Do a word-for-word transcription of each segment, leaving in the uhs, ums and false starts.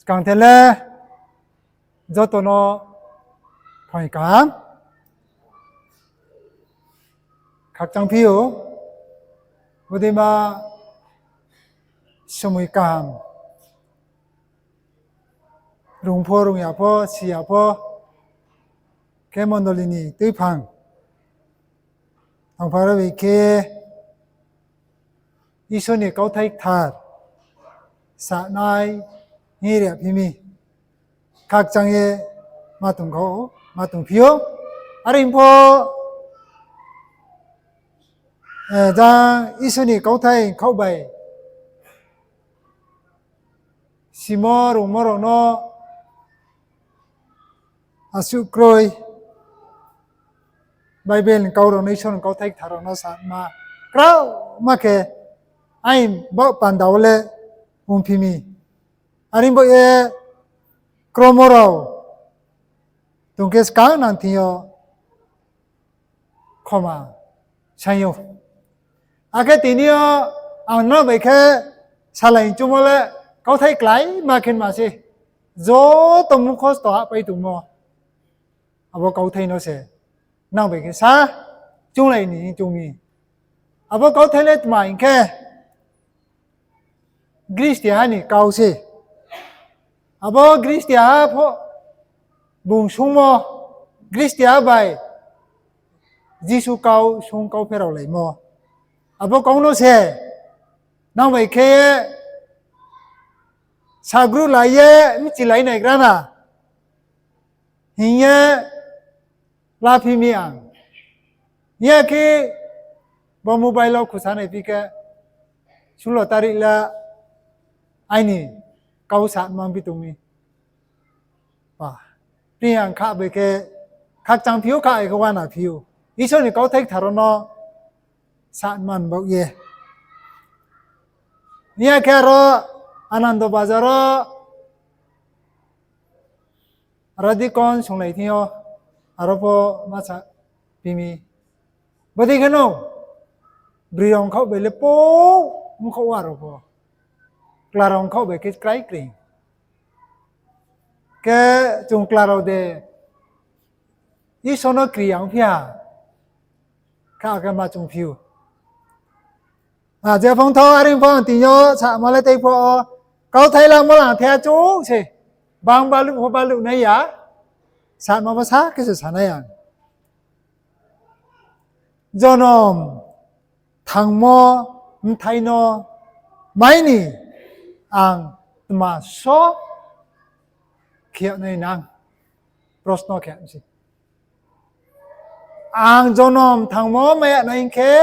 Kangthe le joto no phaing kaham. Khakchangphi ou, bodeima somoi kaham. Rung pho, rung ya pho, si ya pho, khe mondoli ni tuiphang. Ang phara bai khe Isor ni kauthai kthar sanai hing ri phi mi. Khakchang ye ma tong kho, ma tongphi ou. Are pho, eh, jang Isor ni kauthai khaoh bai simo rungmo rao no asuh kroi Bible ni kau rao no, Isor ni kauthai kthar rao no sama kraoma khe aini baoh panda wo le ongphi mi. Are bo ye kromo rao tong khe skang nang thing yo khoma saing ou. Akhe tini yo ang nang bai khe salai chumo le kauthai kláima khe ma se. Joto mukhosto hahpai tongmo abo kauthai no se nang bai khe sa chunglai ni hing chung mi. Abo kauthai le tma hing khe, gristiha ni kau se. Abo gristiha pho bung sungmo, gristiha bai Jisu kau sung kau pheraolaimo. Abo kau no se nang bai khe sagru lai ye mchilai naigra na hing ye laphi mi ang. Hing ya khe bo mobile wo khusa naiphi khe, sulo tarik le aini kau sa mang bi tong mi. Ba, tini ang kha bai khe khakchangphi ou, kha bai khe uanaphi ou. Isor ni kauthai kthar rao no sa man baoh ye. Hing ya khe aro Anando Bazar wo aro deacon songlai thing yo, aro pho ma sa phi mi. Bodei khe no, broi rao ongkhaoh bai le pou ongkhaoh wo aro pho. Chla rao ongkhaoh bai khe krai kring. Khe chung chla rao de Isor no kri yang phi ha, kha khe ma chungphi ou. A, je phung thao are pho ang tini yo sama le tei pho o, kauthai lamo lang the chouh se, bang baluh pho baluh nai ya, sama pho sa khe se sa nai ang. Jonom thangmo bthai no mai ni ang tma so khe yag nai nang? Prosno khe se. Ang jonom thangmo mai ya nai hing khe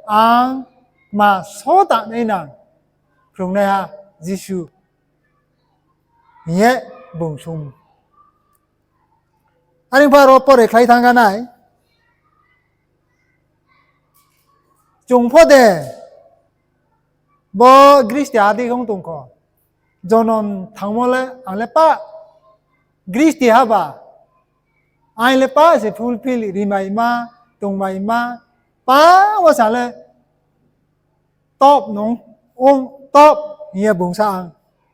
ang tma so ta nai nang? Phrungnaiha Jisu hing ye bung sung. Are pho aro pore khlai thanng kha nai. Chung pho de bo gristiha dei ong tong kho. Jonom thangmo le ang le pa gristiha ba, aini le pa se fulfill rimaima, tongmaima, pa wo sa le top nung, ong top hing ye bung sa ang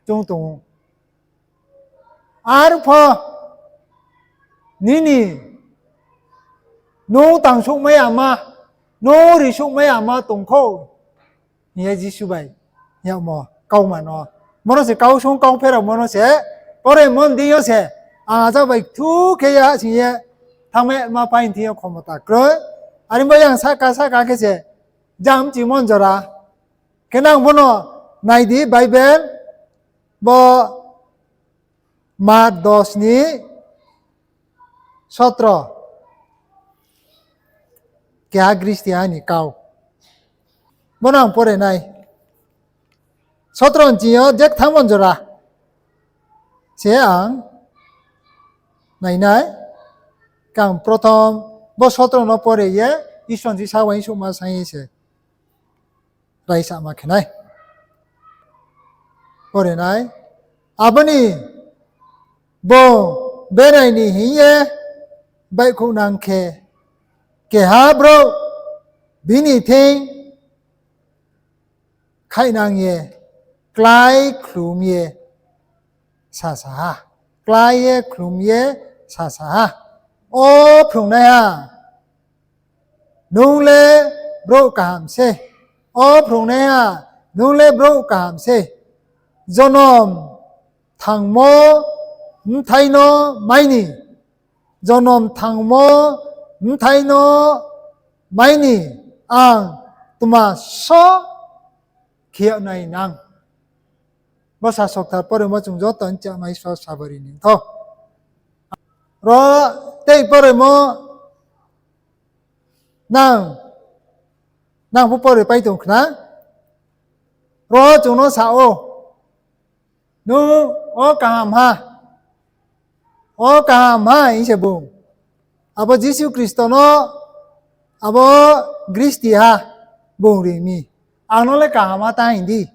chung tong ou. Arpho nini nung tangsouhmai yama, nung risouhmai yama tong kho, hing ye Jisu bai yagmo kauma no. Mono se kau sung kau pheraomo no se, pore mon di yo se, ang aja bai thu khe ya sing ye, thanngmai ma pai thing yo khomota kroi. Are bo yang sahka sahka khe se, jang chimon jora. Khe nang bono nai di Bible, bo Mark dos ni sotro, keha gristiha ni kau. Bono ang pore nai. Sotro ni ching yo je kthanngmo jora se ang nai nai. Khe ang prothom bo sotro no pore ye, Isor ni sa uaingsouhma saing ye se raisama khe nai. Pore nai. Abo ni bung berai ni hing ye baihkhouhnang khe, keha brouh bini thing khaihnang ye, klái khlum ye, sasa ha. Klái ye khlum ye sasa ha, O phrungnaiha, nung le brouh kaham sei. O phrungnaiha, nung le brouh kaham sei. Jonom thangmo bthai no mai ni, jonom thangmo bthai no mai ni ang tma so khe yag nai nang. Bo sasokthar poremo chung joto nchama Isor sabari ni tho. Ro tei poremo nang, nang pho pore pai tong khna. Ro chung no sa ou, nung o kaham ha, o kaham ha hing se bung. Abo Jisu Khristo no abo gristiha bung ri mi, ang no le kaham ha ta hing di,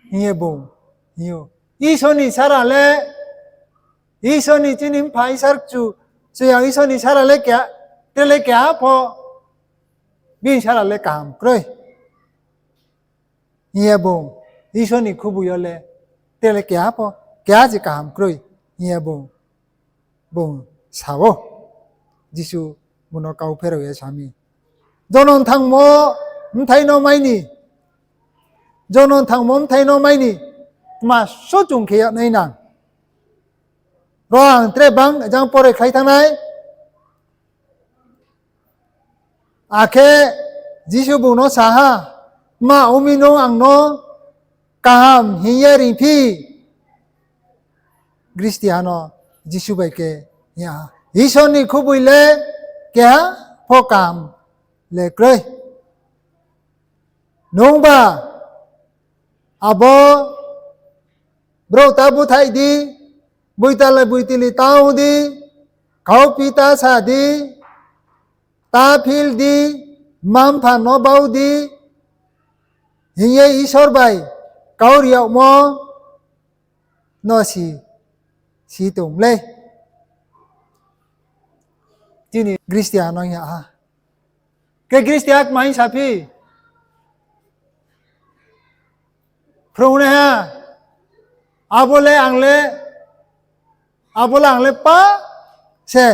hing ye bung hing ou. Isor ni sara le, Isor ni chini mpha Isor kchu, chuyang Isor ni sara le keha, tre le keha pho bini sara le kaham kroi hing ye bung, Isor ni khubui yo le tre le keha pho, keha se kaham kroi hing ye bung, bung sa ou. Jisu bung no kau pherao ye sa mi, jonom thangmo bthai no mai ni, jonom thangmo bthai no mai ni tma so chung khe yag nai nang. Ro ang tre bang jang pore khlai thanng nai. Akhe Jisu bung no sa ha, Tma ong mi nung ang no kaham hing ye ringphi? Gristiha no Jisu bai khe hing ya ha, Isor ni khubui le keha pho kaham le kroi. Nungba abo brouh ta búthaih di, boitalai boitili ta ong di, kauphi ta sa di, ta phil di, mma-mpha no bau di, hing ye Isor bai kau ri yagmo no si, si tong mlei. Chini Gristiha no hing ya ha. Khe Gristiha kma hing saphi? Phrungnaiha, abo le ang le, abo le ang le pa se,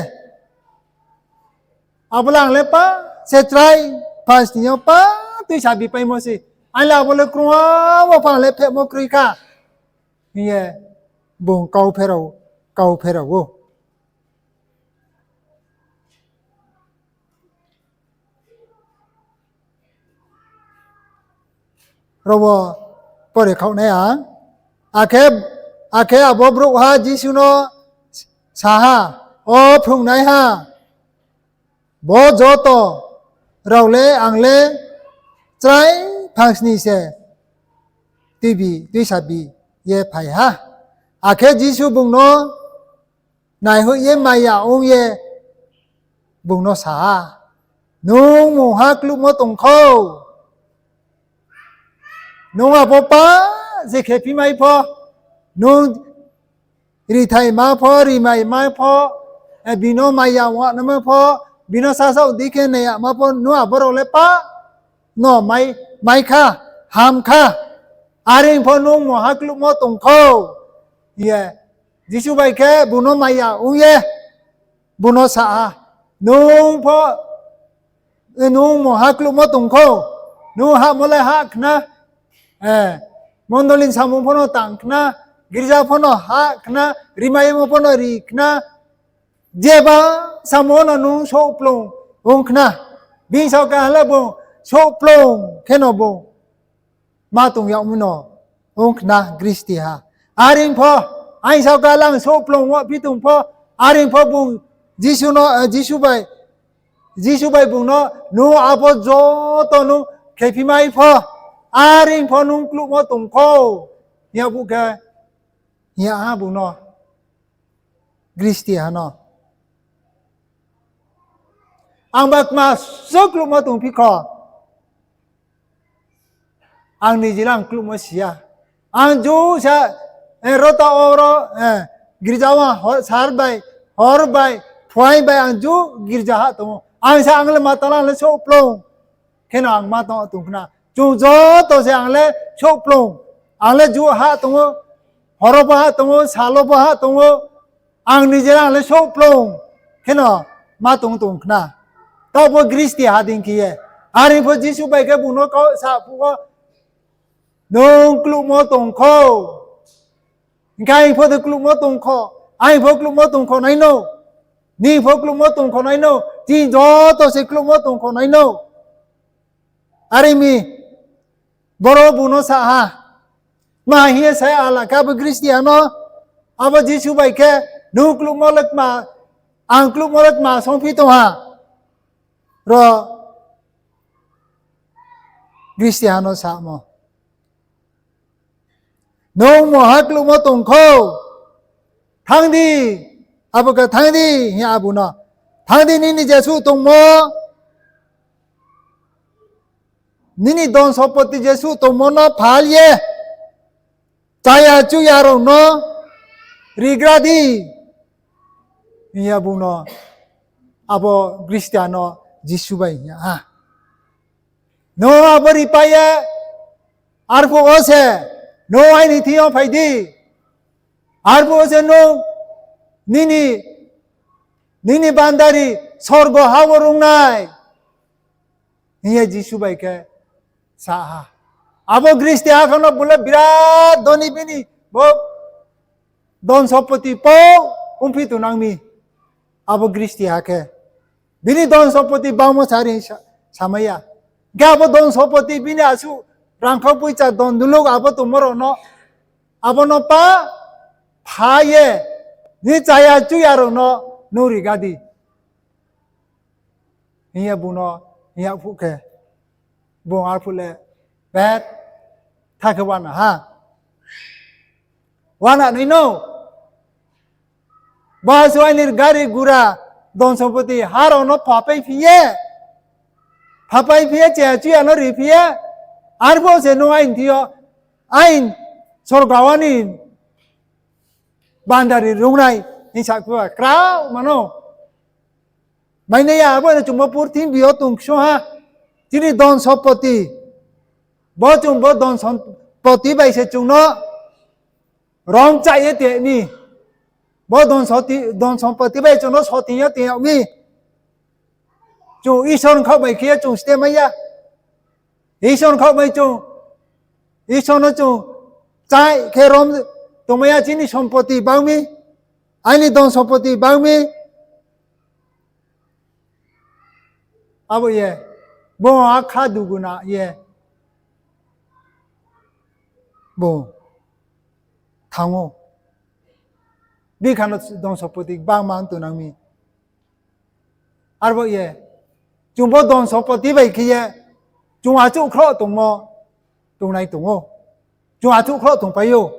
abo le ang le pa se chrai, phangsni yo pa tuisa bipaimo se. Ang le abo le krungha, abo pha ang le phehmo kroi kha. Hing ye bung kau pherao, kau pherao ou. Ro wo pore khaoh nai ang. Akhe, akhe abo brouhha Jisu no sa ha, O phrungnaiha, bo joto rao le ang le chrai phangsni se tuibi, tuisabi ye phai ha. Akhe Jisu bung no naihoih ye maya ong ye bung no sa ha, Nung mungha kluhmo tong khou. Nung abo pa je khephimai pho, nung rithaima pho, rimaima pho, eh, bino maya ong naima pho, bino sasaoh dei khe nai yama pho, nung abo rao le pa no mai, mai kha, ham kha. Are pho nung mungha kluhmo tong khou. Ye, Jisu bai khe bung no maya ong ye, bung no sa ha, Nung pho, nung mungha kluhmo tong khou, nung hahmo le hah khna, eh, mondoli ni samung pho no tang khna, girza pho no hah khna, rimaimo pho no ri khna, jeba samung no nung souhplung ong khna. Bini saoh keha le bung souhplung kheno bung ma tong yagmo no ong khna gristiha. Are pho, aini saoh keha le ang souhplung waphi tong pho, are pho bung Jisu no, eh, Jisu bai, Jisu bai bung no, Nung abo joto nung khephimai pho, are pho nung kluhmo tong khou. Hing ya bu khe, hing ya ha bung no, gristiha no. Angba kma so kluhmo tongphi kho. Ang nijila ang kluhmo si ya. Ang ju sa, eh, rota oro, eh, girza wo hor, sar bai, hor bai, phuaing bai ang ju girza hah tong ou. Ang sa ang le ma tala ang le souhplung kheno ang ma tong tong khna. Chung joto se ang le souhplung, ang le ju hah tong ou. Horo bo ha tong ou, salo bo ha tong ou, ang nije ang le souhplung kheno ma tong tong khna. Taoh bo gristi ha dei khe ye. Are pho Jisu bai khe bung no kau sa phuh wo, nung kluhmo tong kho. Hing khe aing pho de kluhmo tong kho, aing pho kluhmo tong kho nai no, nini pho kluhmo tong kho nai no, chini joto se kluhmo tong kho nai no. Are mi, boro bung no sa ha. Tma hing ye sa ya ala khe abo gristiha no, abo Jisu bai khe, nung kluhmo le tma, ang kluhmo le tma songphi tong ha. Ro gristiha no samo, nung mungha kluhmo tong kho, thanng di, abo khe thanng di, hing ye abo no, thanng di, nini jesuh tongmo, nini dhon sompoti jesuh tongmo no phal ye, chaya chuya rao no rigra di, hing ye bung no, abo gristiha no Jisu bai hing ya ha. Nung abo ripai ye, arphuh wo se nung aini thing yo phai di. Arphuh wo se nung nini, nini bandari sorgo ha wo rung nai, hing ye Jisu bai khe sa ha. Abo gristiha khe no bung le birat doni, bini bo dhon sompoti pho ongphi tongnang mi. Abo gristiha khe bini dhon sompoti bangmo sari sa-, samai ya. Hing khe abo dhon sompoti bini asuh rangkhau poicha dhon duluk abo tongmo rao no, abo no pa pha ye, nini chaya chuya rao no nung riga di, hing ye bung no hing yag phuh khe, bung arphuh le bet tha khe uana ha. Uana nai no, bo asuh aini gari gura, dhon sompoti ha rao no phapaiphi ye, phapaiphi ye, chaya chuya no riphi ye, arphuh se nung aini thing yo, aini sorgo ha ni bandari rung nai, hing sa khe krao ma no. Mainai ya, abo no chung bo purthimbi yo tong ksung ha, chini dhon sompoti. Bo chung bo dhon sompoti bai se chung no rom chai ye tong mi. Bo dhon soti-, dhon sompoti bai chung no soting yo tong yag mi. Chung Isor ni khaoh bai khe ye chung ste mai ya. Isor ni khaoh bai chung, Isor no chung chai khe rom tongmai ya, chini sompoti bang mi, aini dhon sompoti bang mi. Abo ye, bo akha duguna ye, bo thanng ou. Bikha no dhon sompoti bangma tongnang mi. Arbo ye, chung bo dhon sompoti bai khe ye, chung achouh khroh tongmo, tongnai tong ou. Chung achouh khroh tongpai ou.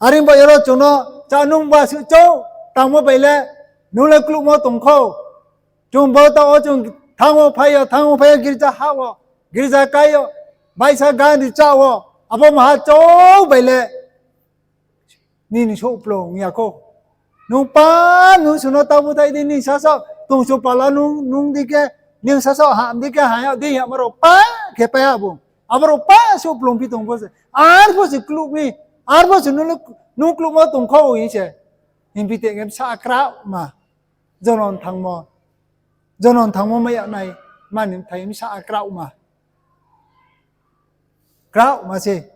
Are bo ye ro chung no, cha nung ba suh chouh, tangmo bai le, nung le kluhmo tong kho. Chung bo taoh wo chung thanng wo phai yo, thanng wo phai yo, girza ha wo, girza kai yo, baisa gan ri chá wo, abo maha chouh bai le, nini souhplung ya kho. Nung pa, nung suh no tabu thai di, nini sasaoh tongsu pala nung, nung di khe, nini sasaoh ham di khe, ham yag di, yagmo rao pa khe pai abo. Abo rao pa souhplung phi tong pho se. Arphuh se kluh mi, arphuh se nung, nung kluhmo tong kho hing se. Hing phi te khe bsa kraohma. Jonom thangmo, jonom thangmo mai yag nai, mani bthai bsa kraohma. Kraohma se.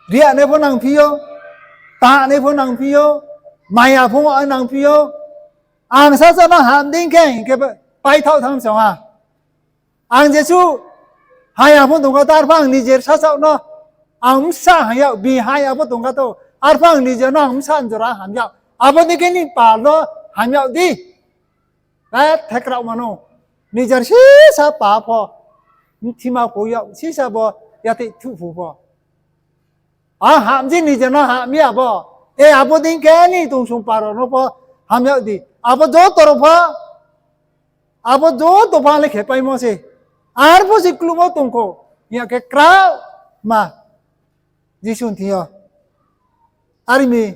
Ri ya nai pho nangphi ou, ta nai pho nangphi ou, maya pho nangphi ou. Ang sasaoh no ham di khe, hing khe paithaoh thanng se ha. Ang jesuh haya pho tong kha to, arphuh ang nijer sasaoh no, ang bsa ham yag, bihai abo tong kha to, arphuh ang nijer no ang bsa jora ham yag. Abo ni khe ni pal no ham yag di. Bethe kraohma no. Nijer sisa pa pho, bthima pho yag, sisa bo yatei thuh phu pho. A ham je nijer no ham ya bo. E abo dei khe ni tongsong pal rao no pho ham yag di. Abo joto rao pho, abo joto pho le khe paimo se. Arphuh se kluhmo tong kho. Hing ya khe kraohma. Jisu ni thing yo. Are mi.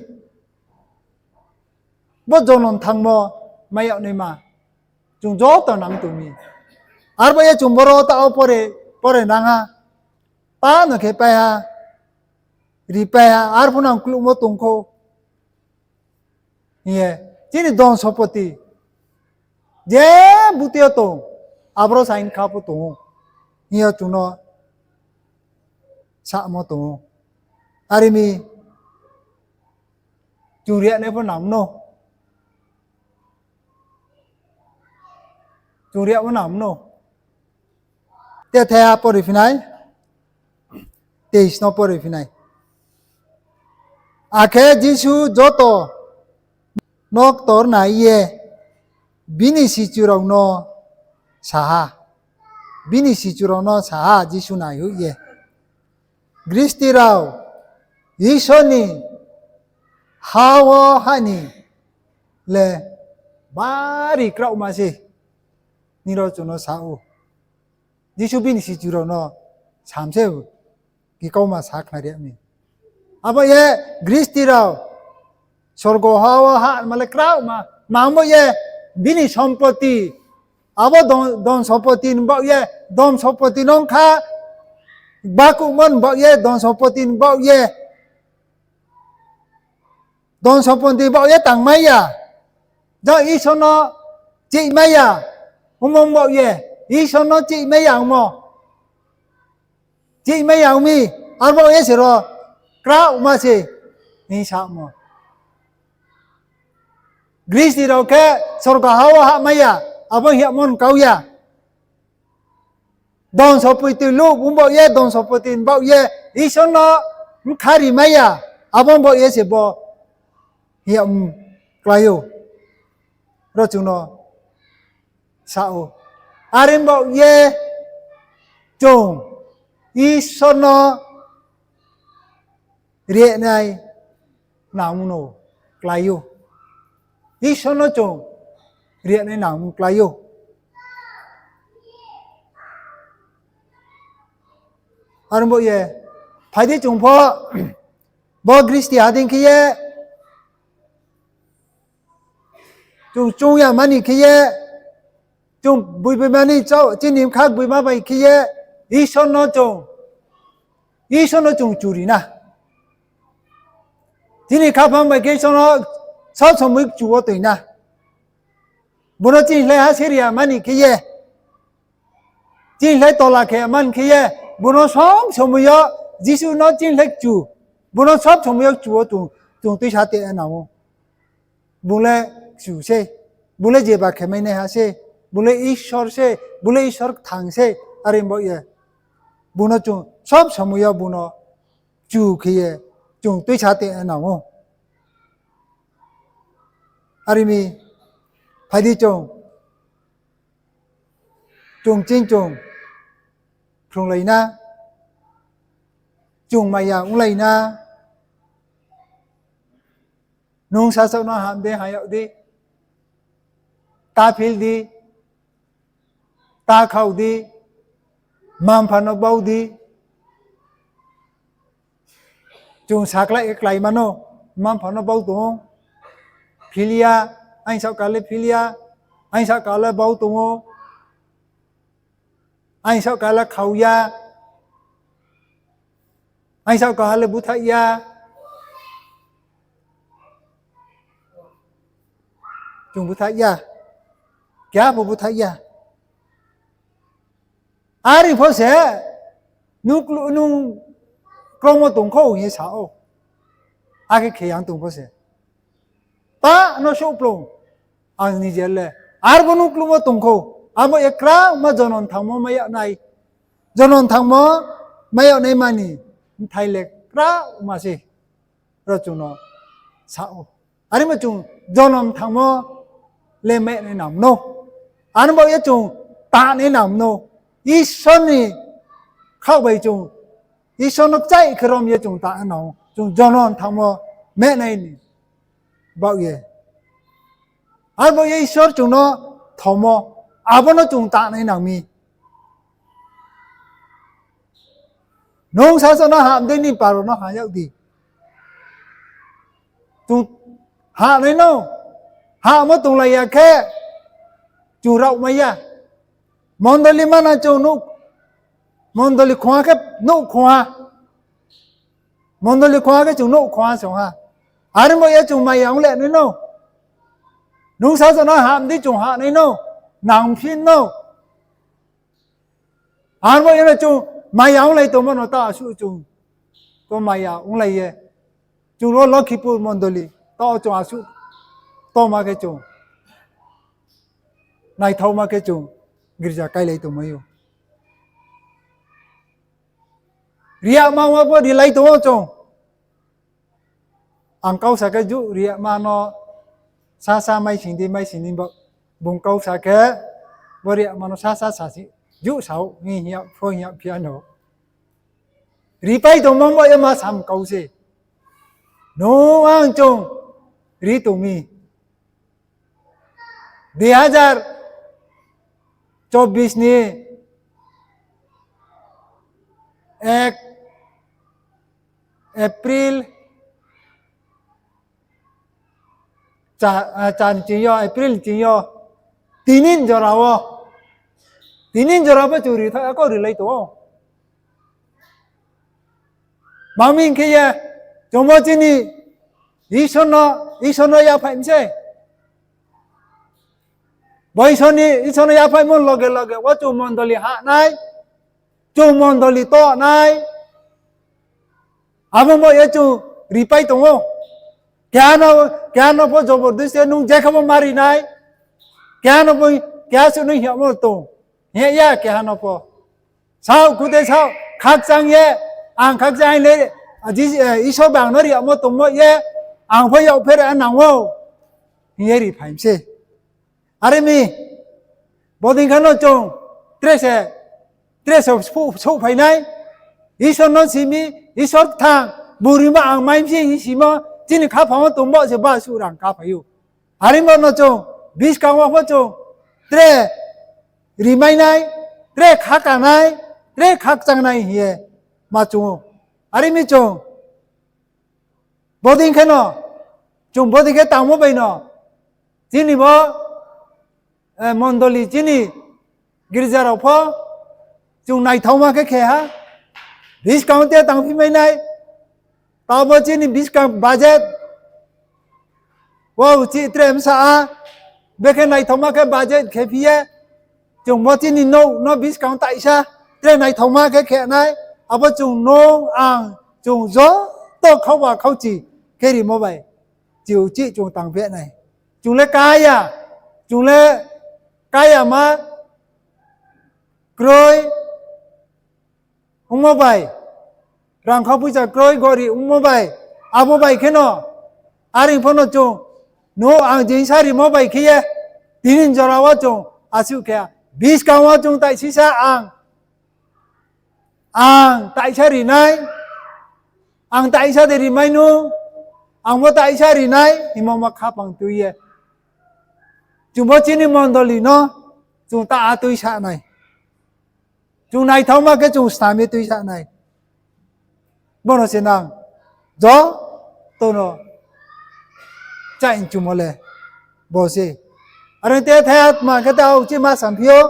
Bo jonom thangmo mai yag naima. Chung joto nang tong mi. Arbo ye chung boro taoh wo pore, pore nang ha. Pa no khe pai ha. ripai ha, arphuh no ang kluhmo tong kho. Hing ye, chini dhon sompoti, je butui yo tong, aboro saing kha pho tong ou. Hing ye chung no samo tong ou. Are mi, chung rianai pho nang no. Chung rianai pho nang no. Te thaiha pore phi nai, teis no pore phi nai. Akhe Jisu joto no ktor nai ye bini sichu rao no sa ha. Bini sichu rao no sa ha, Jisu naihoih ye, Gristi rao, Isor ni ha wo hah ni le bari kraohma se, hing ye chung no sa ou. Jisu bini sichu rao no sam se, kikauma sakhnari mi. Abo ye Gristi rao, sorgo ha wo hahma le kraohma, mangmo ye bini sompoti, abo dhon, dhon sompoti ni baoh ye, dhon sompoti no kha, bakuhmo ni baoh ye, dhon sompoti ni baoh ye, dhon sompoti baoh ye tangmai ya. Jang Isor no chihmai ya, ongmo baoh ye, Isor no chihmai ya ongmo. Chihmai ya ong mi, arbaoh ye se ro kraohma se, hing samo. Gristi rao khe sorgo ha wo hahmai ya, abo hing yagmo ni kau ya. Dhon sompoti luh ong baoh ye, dhon sompoti ni baoh ye, Isor no bkha rimai ya, abo baoh ye se bo hing yag klái ou. Ro chung no sa ou. Are baoh ye chung Isor no rianai nangmo no klái ou. Isor no chung rianai nangmo klái ou. Are baoh ye, phai di chung pho, bo gristi ha dei khe ye, chung chung ya mani khe ye, chung gboiboima ni chao, chini bkha gboima bai khe ye, Isor no chung, Isor no chung chu ri na. Chini khaphang bai khe Isor no sob somoi kchu wo toi na. Bung no chini slái ha se ri ya mani khe ye, chini slái tola khe ya mani khe ye, bung no sob somoi yo, Jisu no chini slái kchu, bung no sob somoi yo kchu wo chung, chung tuisa te nang ou. Bung le kchu se, bung le jeba khe mainaiha se, bung le Isor se, bung le Isor kthang se, are baoh ye, bung no chung sob somoi yo bung no kchu khe ye, chung tuisa te nang ou. Are mi, phai di chung, chung ching chung phrunglai na, chung maya onglai na, nung sasaoh no ham dei ha yag di, ta phil di, ta khao di, mma-mpha no bau di. Chung sakhlai ye kláima no, mma-mpha no bau tong ou, phil ya, aini saohka le phil ya, aini saohka le bau tong ou, aini saohka le khao ya, aini saohka le búthaih ya. Chung búthaih ya. Keha pho búthaih ya. Are pho se, nung, nung kromo tong kho hing ye sa ou. Akhe khe yang tong pho se, ta no souhplung, ang nije le, arbo nung kluhmo tong kho, abo ye kraohma jonom thangmo mai yag nai. Jonom thangmo mai yag nai mani bthai le kraohma se. Ro chung no sa ou. Aremo chung jonom thangmo le mai nai nang no. Aremo ye chung tanai nang no. Isor ni khaoh bai chung, Isor no kchaih khe rom ye chung tanai nang. Chung jonom thangmo mai nai ni baoh ye. Arbo ye Isor chung no thomo, abo no chung tanai nang mi. Nung sasaoh no ham dei ni paro no ham yag di. Chung hanai no, hamo tonglai ya khe, chung raomai ya. Mondoli mana chung nuh, mondoli khongha khe nuh khongha. Mondoli khongha khe chung nouh khongha se ong ha. Are bo ye chung maya ong le nai no. Nung sasaoh no ham di chung ha nai no. Nangphi no. Are bo ye no chung maya onglai tongmo no ta asuh chung. To maya onglai ye. Chung ro Lokhipur mondoli. Taoh chung asuh. Toma khe chung. Naithaoma khe chung. Girja kailai tongmai ou. Riyama wo pho rilai tong ou chung. Ang kau sa khe juh riyama no sasa maising di, maising di bo. Bung kau sa khe bo riyama no sasa sa si juh sa ou, hing hing ya, pho hing ya phi ya no. Ripai tongmo bo ye ma sam kau se. Nung ang chung ri tong mi. Dui hazar chobbish ni ek April, cha, ah, chan ching yo, April ching yo, tini jora wo, tini jora pho chung ri tha, ako rilai tong ou. Mami hing khe ye, chung bo chini Isor no, Isor no yaphai mi se. Bo Isor ni, Isor no yaphaimo loge loge wo chung mondoli ha nai, chung mondoli to nai. Abo bo ye chung ripai tong ou. Keha no, keha no pho jobordosti nung je khe bo ma ri nai. Keha no bo, keha suh nung hing yagmo tong. Hing ya keha no pho. Saoh kute saoh, khakchang ye, ang khakchang le, Isor bai ang no ri yagmo tongmo ye, ang pho yak phere nang ou. Hing ye riphai mi se. Are mi, bodei khe no chung, tre se, tre se souh, souhphai nai, Isor no si mi, Isor kthang, bung rimo ang mai mi se hing simo, chini khaphang wo tong bo se ba suh rang kaphai ou. Are bo no chung, buskang wo pho chung, tre rimai nai, tre khaka nai, tre khakchang nai hing ye ma chung ou. Are mi chung, bodei khe no, chung bodei khe tangmo bai no, chini bo, eh, mondoli chini girja rao pho, chung naithaoma khe khe ha, buskang te tangphi mai nai, tabo chini buskang budget, wo uchih tre bsa a, bekhe naithaoma khe budget khe phi ye, chung bo chini nouh no buskang taisa, tre naithaoma khe khe nai, abo chung nung ang, chung joto khauba khauchi khe rimo bai, chi uchih chung tangphi nai. Chung le kaya, chung le kaya ma kroi, ongmo bai, rangkha poicha kroi gori ongmo bai, abo bai khe no, are pho no chung, nung ang jingsa rimo bai khe ye, tini jora wo chung, asuh khe, buskang wo chung taisisa ang, ang taisa ri nai, ang taisa de rimai nu, ang bo taisa ri nai, hingmo ma khaphang tui ye. Chung bo chini mondoli no, chung ta a tuisa nai. Chung naithaoma khe chung snam ye tuisa nai. Bo no se nang, joto no chaih chumo le, bo se. Are te thai atma khe ta uchih ma samphi ou,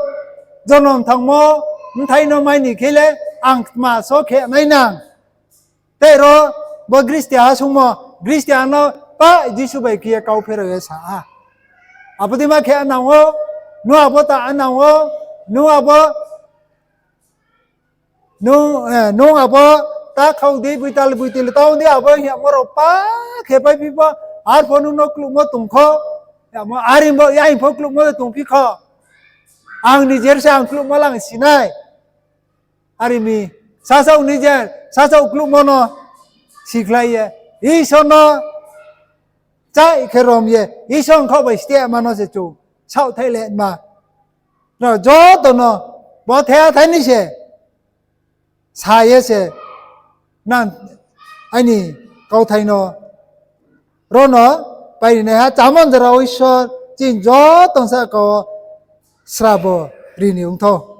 jonom thangmo, bthai no mai ni khe le, ang tma so khe nai nang. Tei ro, bo Khristian ha sungmo, Khristian no pa Jisu bai khe ye kau pherao ye sa ha. Abo dei ma khe nang ou, nung abo ta nang ou, nung abo, nung, eh, nung abo ta khau di buital buitil tau di abo hing yamo rao pa khe paiphi pho, arpho nung no kluhmo tong kho, yamo are bo yaing pho kluhmo tongphi kho. Ang nijer se ang kluhmo lang si nai. Are mi, sasaoh nijer, sasaoh kluhmo no sikhlai ye, Isor no chaih khe rom ye, Isor ni khaoh bai steh ma no se chung saohthaih le ma. Nrao joto no bo thaiha thai ni se sa ye se nang aini kauthai no ro no pai ri naiha. Chamon jora Isor chini joto ni sahka wo srabo ri ni ong thou.